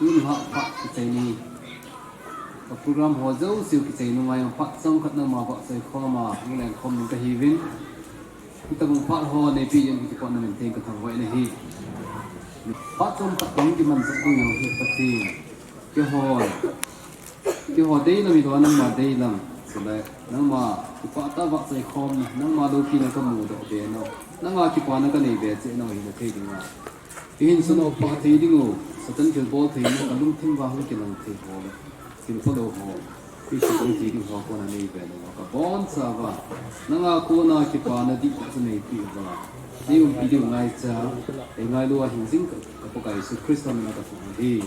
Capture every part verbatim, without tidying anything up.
Tun ha phat kichai ni. Ka program ho jouse kichai nunga jong phat chomkhat nangma vahchoi khoma hung lengkhom ning kahiuvin. Hitabang phat ho neipe jeh in kakipana min theng kathangvah in ahi. Phat chomkhat bang kimanchah ding jong hi Pathen. Keiho, keiho deilam hilou nangma deilam. Chule nangma kipah tah vahchoi khomna, nangma loupina kamudoh be nau, nanga kipana kanei be cheh nau hina thei dinga, ihin sunga pha thei dingu, Satan thilbol theina kalungthim uva hung kilang thei ho le, thil phalou ho, ihin sutong thei ding ho kona neibe nau kabonchauva, nanga kona kipana dihtah chu neipeh uva, neiumpi diu ngaicha, eingailua hing jing ka, ka Pakai Jesu Christa mina kathum ahi.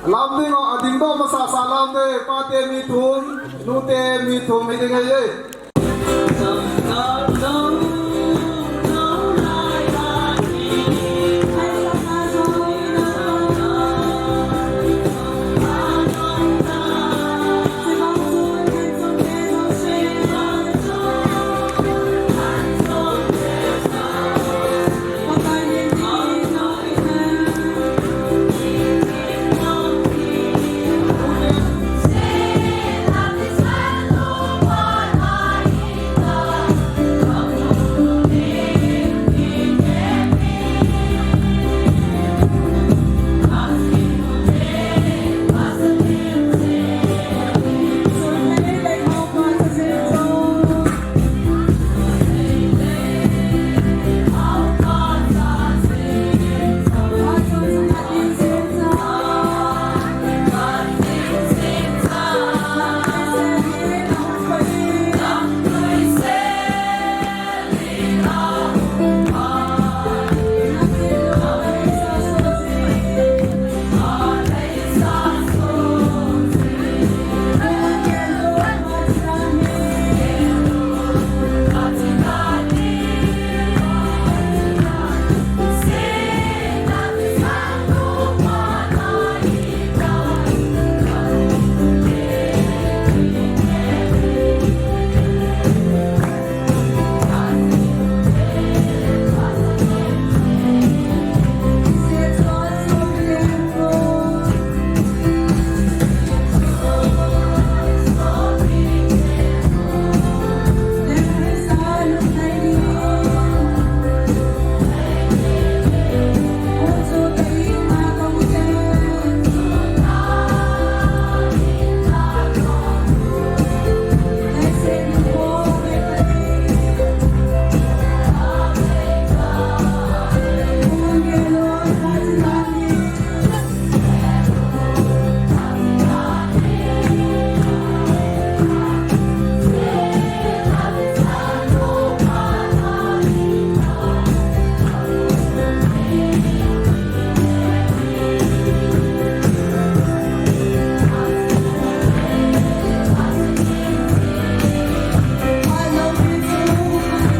Lam ding o, ading doh masasa lam ding, pate mi thum, nute mi thum hi ding ahi e.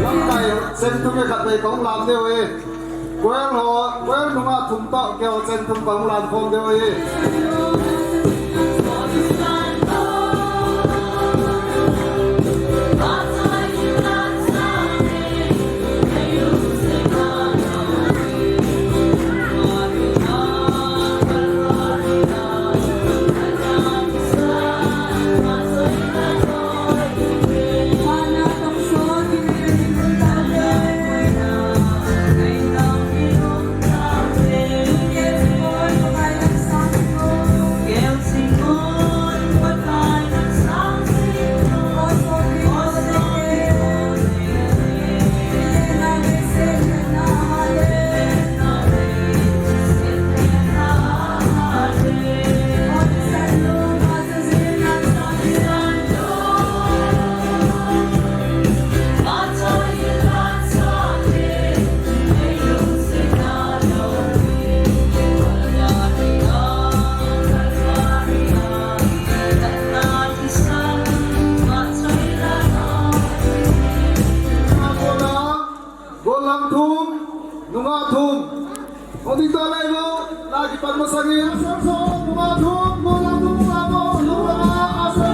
Lamkai, sen thum le khat vei kahung lam diu ahi. Choir ho, choir nunga thum toh, keiho sen thum kahung lam khom diu ahi. Golang thum, nunga thum. Odita laivo, lagi pan masangin. Nunga thum, golang thum, nunga thum, nunga thum.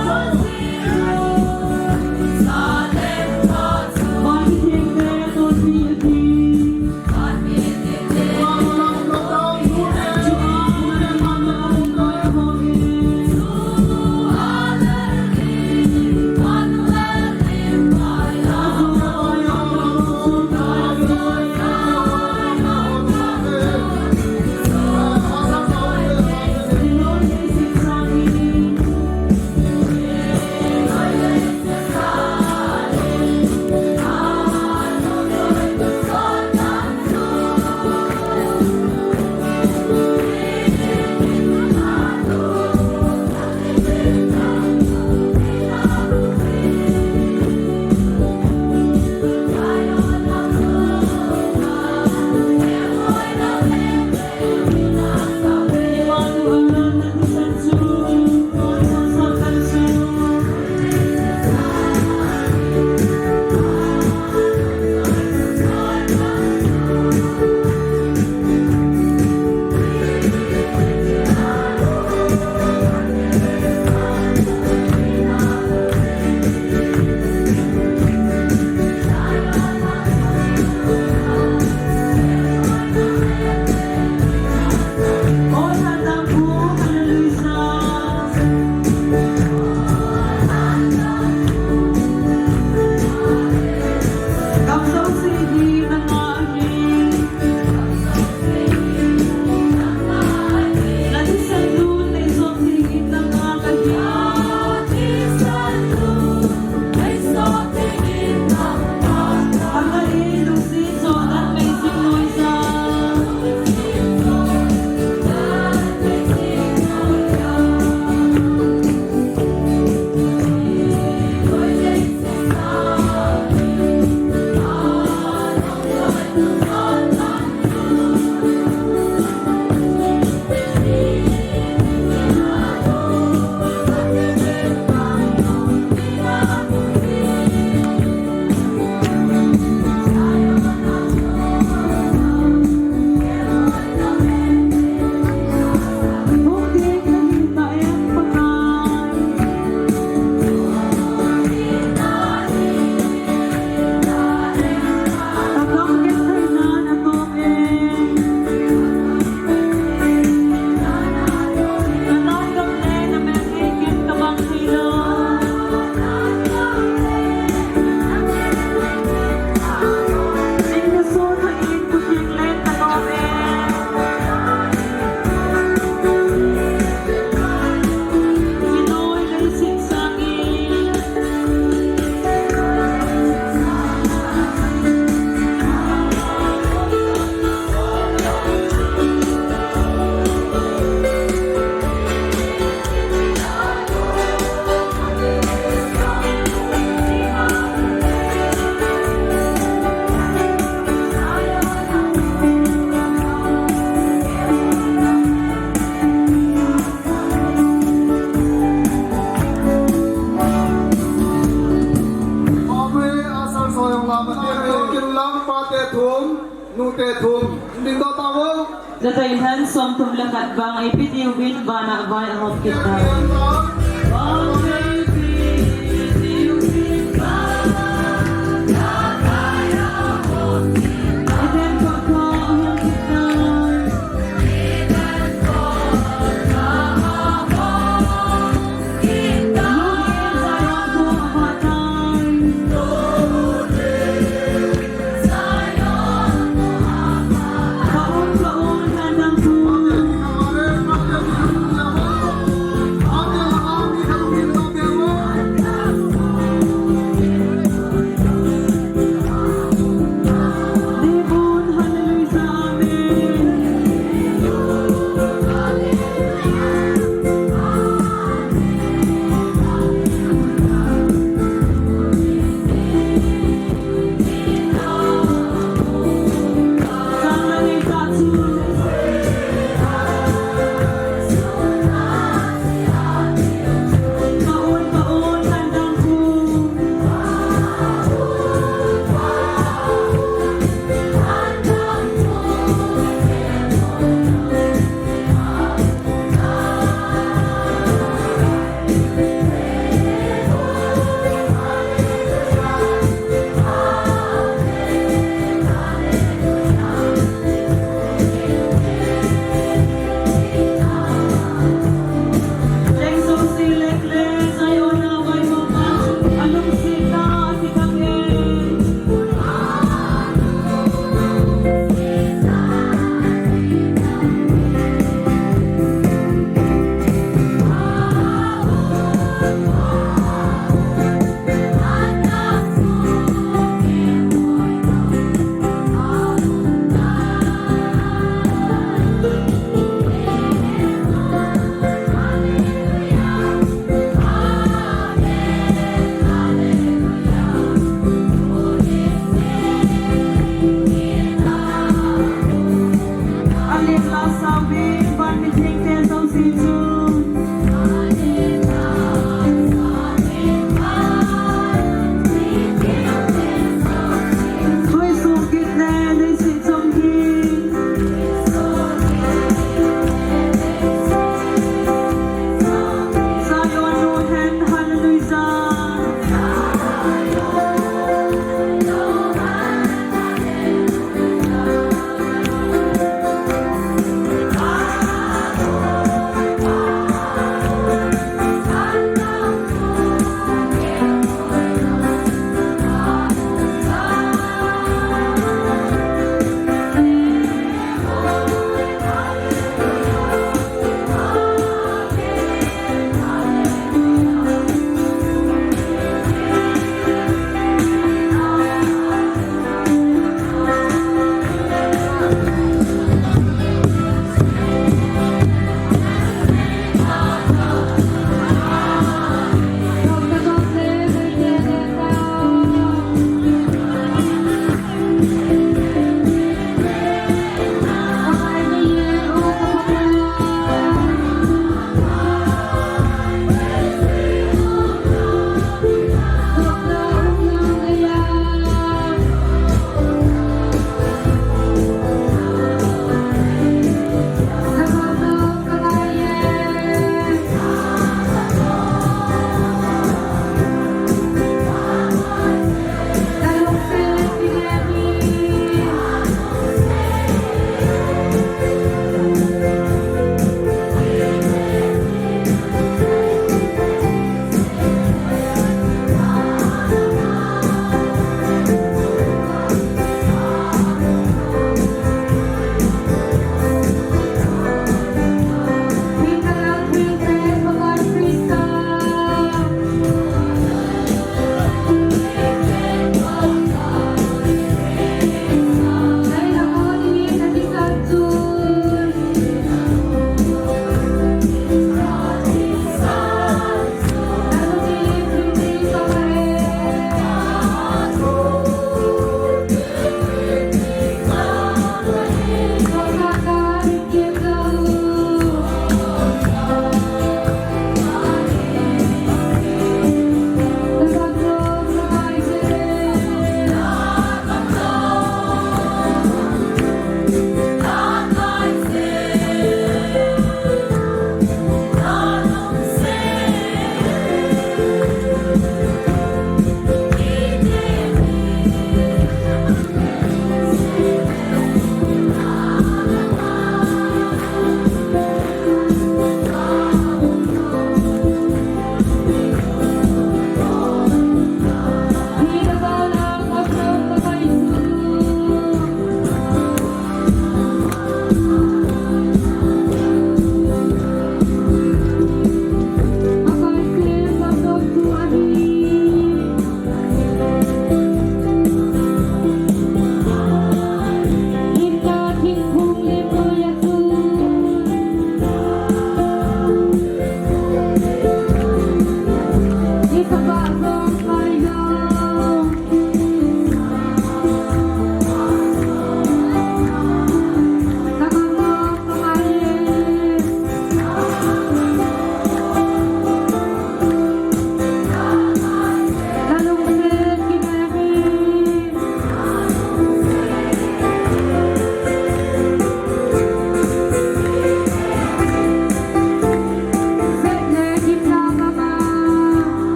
Te thum, ding doh tauvo. Chuti hen, som thum le khat vang, ipi diuvin vana vai ahop kit ta.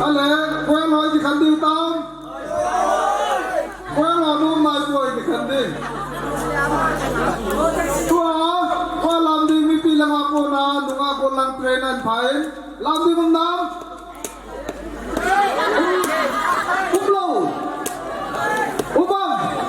Ale, koi loi kikhen ding tam. Koi loi nu mai koi kikhen ding. Tua, koi lam ding mipi langa kona, nunga kon lang train an phain. Lam ding um nam. Um lou. Um am.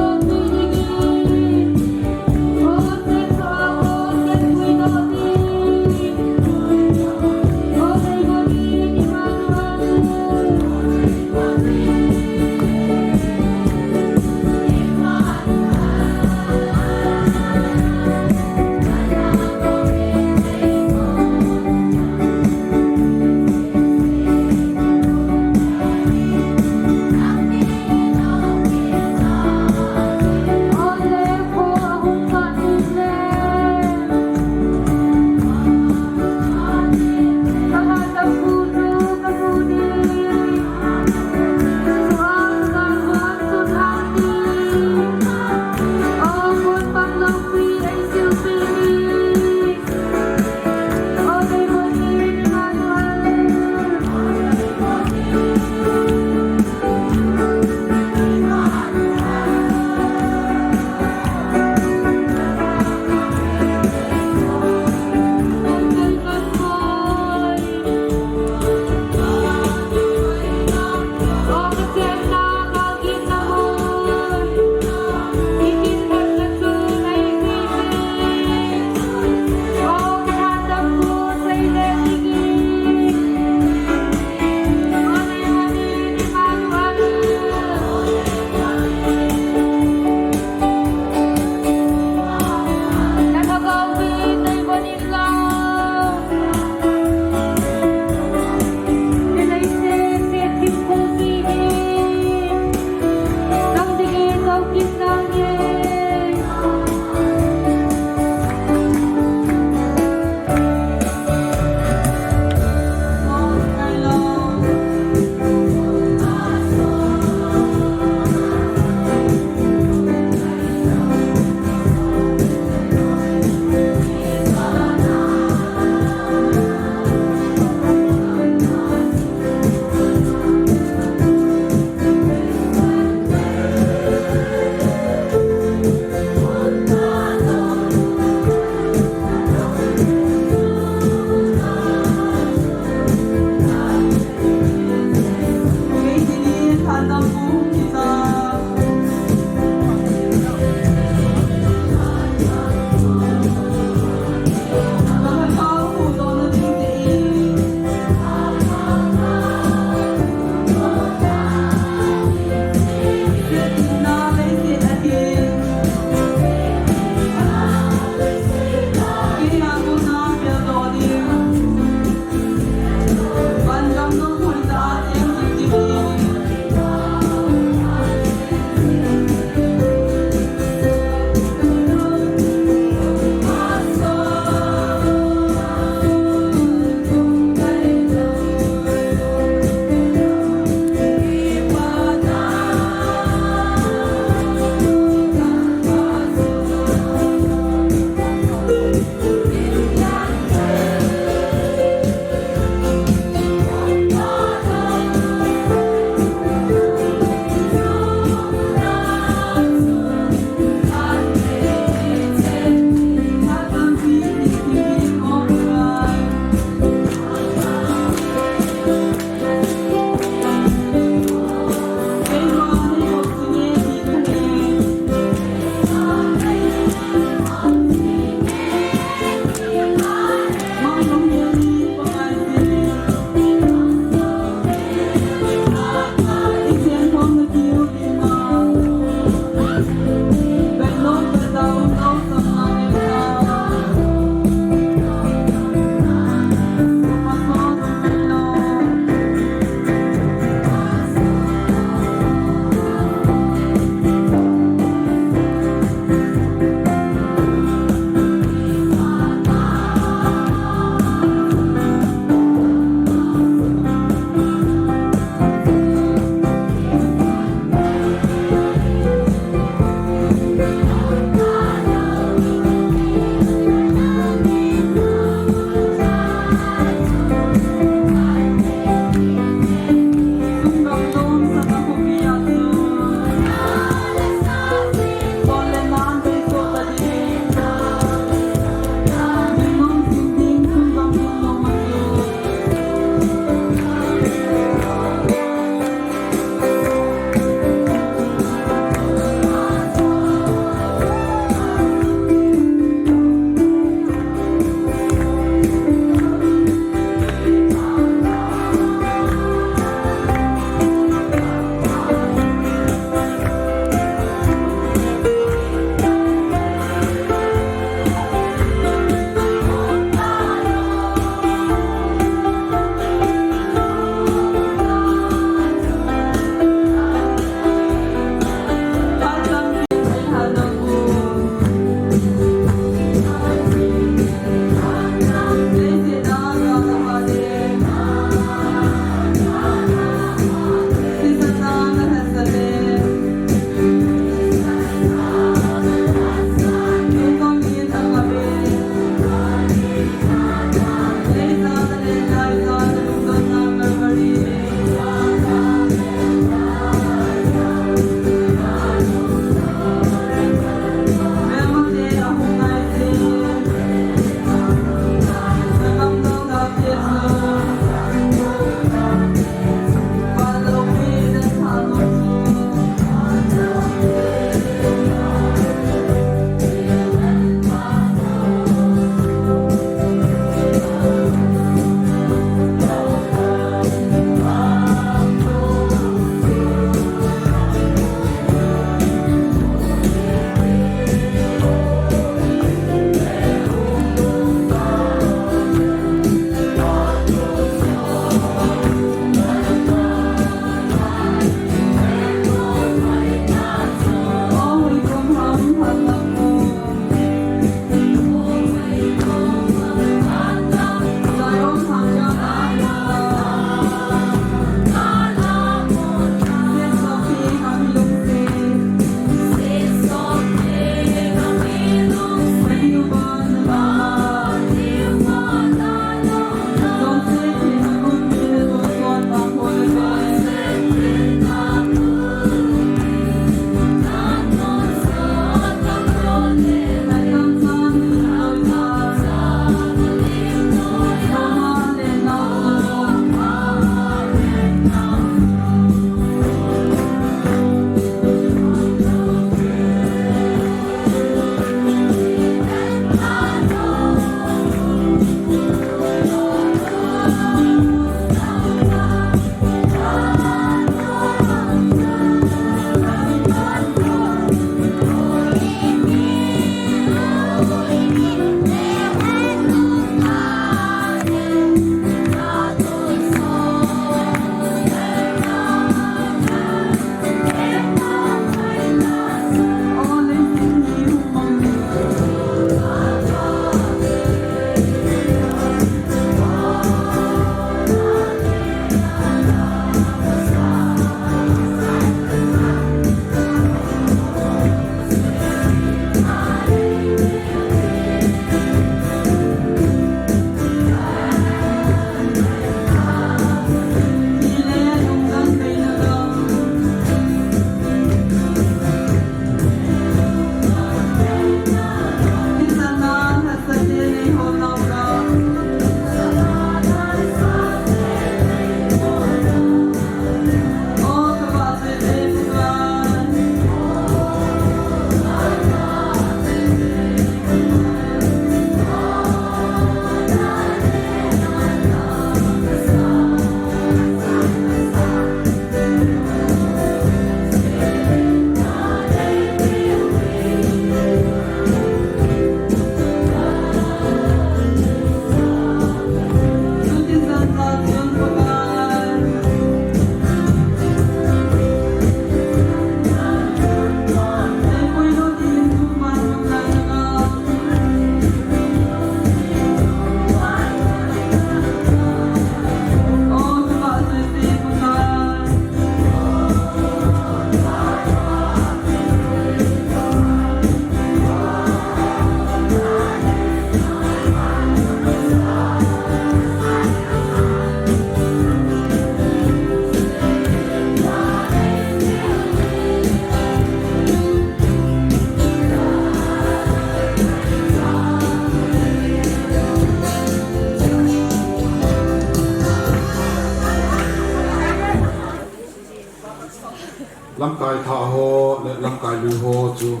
Lamkai thah ho le lamkai lui ho chu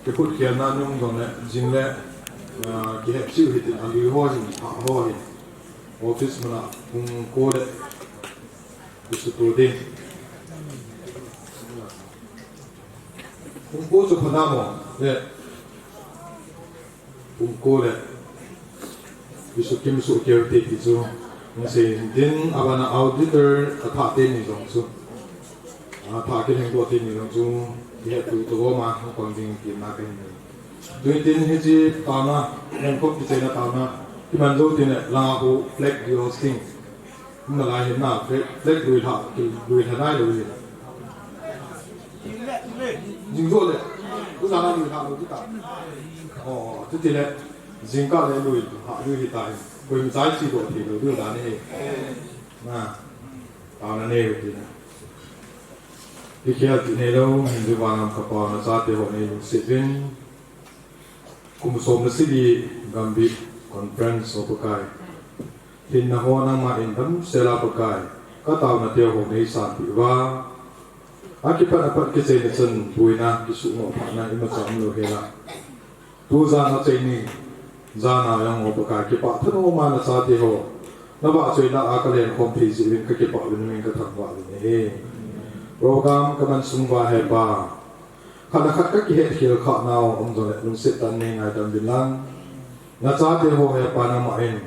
kikhut khelna nung jong le jing le, ah, kihepsiu hitin alui ho hin thah ho hin office muna hung ko le kisuto ding. Hung ko chu phanamo le Pung ko le Bisu Kim Su Kiar te ti chu hung sei in tin, abana auditor athah teni jong chu, athah kilhengdoh teni jong chu, ihet tu to ma hung pang ding tin na kahin nei. Tuin tin hiche taona, Bangkok kicheina taona kiman jou tin le, langa hu flag dehosting. Nalai hin na, flag, flag lui lha, lui lha nai lou hin. Jing jo le, tu jana lui lha lou kita. Oh, tu ti le, jingkah le lui lha, lui hita hin. Koima chai chi doh thei lou, tu jana hi. Na, taona nei u ti na. Ti khel ti nei lou, hin ju vang am ka pa na chate ho nei lungset uvin. Kum som le sagi Gambih Conference ho Pakai. Hinna ho nangman damsel a Pakai. Ka taona te ho nei sanpeh uva. Akipat apat kicheina chun boina kisuhnoh phatna imacha umlou hela. Tu jan a cheini jan a jong ho Pakai kipah thanoma na chate ho. Na vahchoi lah a ka lenkhom thei jeh uvin ka kipah uvin, ka thangvah uvin ahi. Program ka man sung uva he Pa. Khat le khat ka kihetkhel khah nau um jongle lungset tah in nei ngaidam uvin lang. Na chate ho he Pa nangman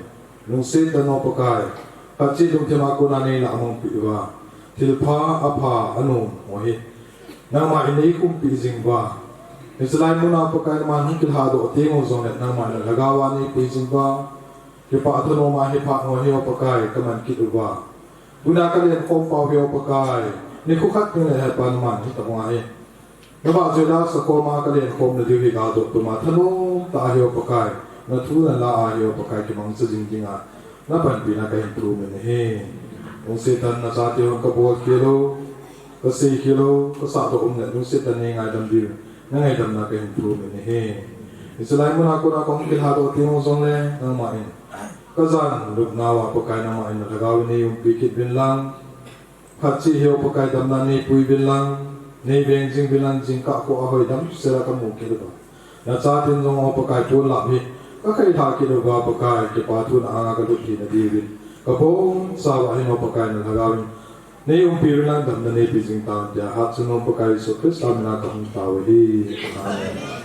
lungset tah in o Pakai. Khat cheh lungthim a kona nei lah a mangpeh uva. Thilpha, apha, anom ho hi. Nangman nei khumpi jing uva. Hiche lai muna Pakai nangman hung kilhadoh teng u jongle nangman na lhagao a nei pui jing uva. Kipah thanoma hi phat ho hi o Pakai ka man kit uva. Tuna ka lenkhom pau hi o Pakai. Nikho khat teng le he Pa nangman hi tobang ahi. Na vahchoi lah a sakhom a ka lenkhom na diu hi galjot tuma thanom tah a hi o Pakai. Na thu na la a hi o Pakai kimangcha jing dinga na panpina kahin thum in ahi. Lungset tah in na chate hon ka bolkhel u, ka seikhel u, ka sahdoh um le lungset tah in nei ngaidam diu na ngaidamna kahin thum in ahi. Hiche lai muna kona kahung kilhadoh teng u jongle nangman ka jan lupna uva Pakai nangman na lhagao in nei umpi kit uvin lang. Khat cheh hi o Pakai damna nei pui uvin lang, nei veng jing uvin lang, jingkah kho a hoi damsel a ka mu kit uva. Na chaten jong o Pakai ponlap hi ka khailha kit uva Pakai, kipathu na anga ka lut theina diuvin ka bonchauva hin o Pakai na lhagao in nei umpi uvin lang, damna nei peh jing tan tia hatchungnung Pakai Jesu Christa mina ka hung tao u ahi. Amen.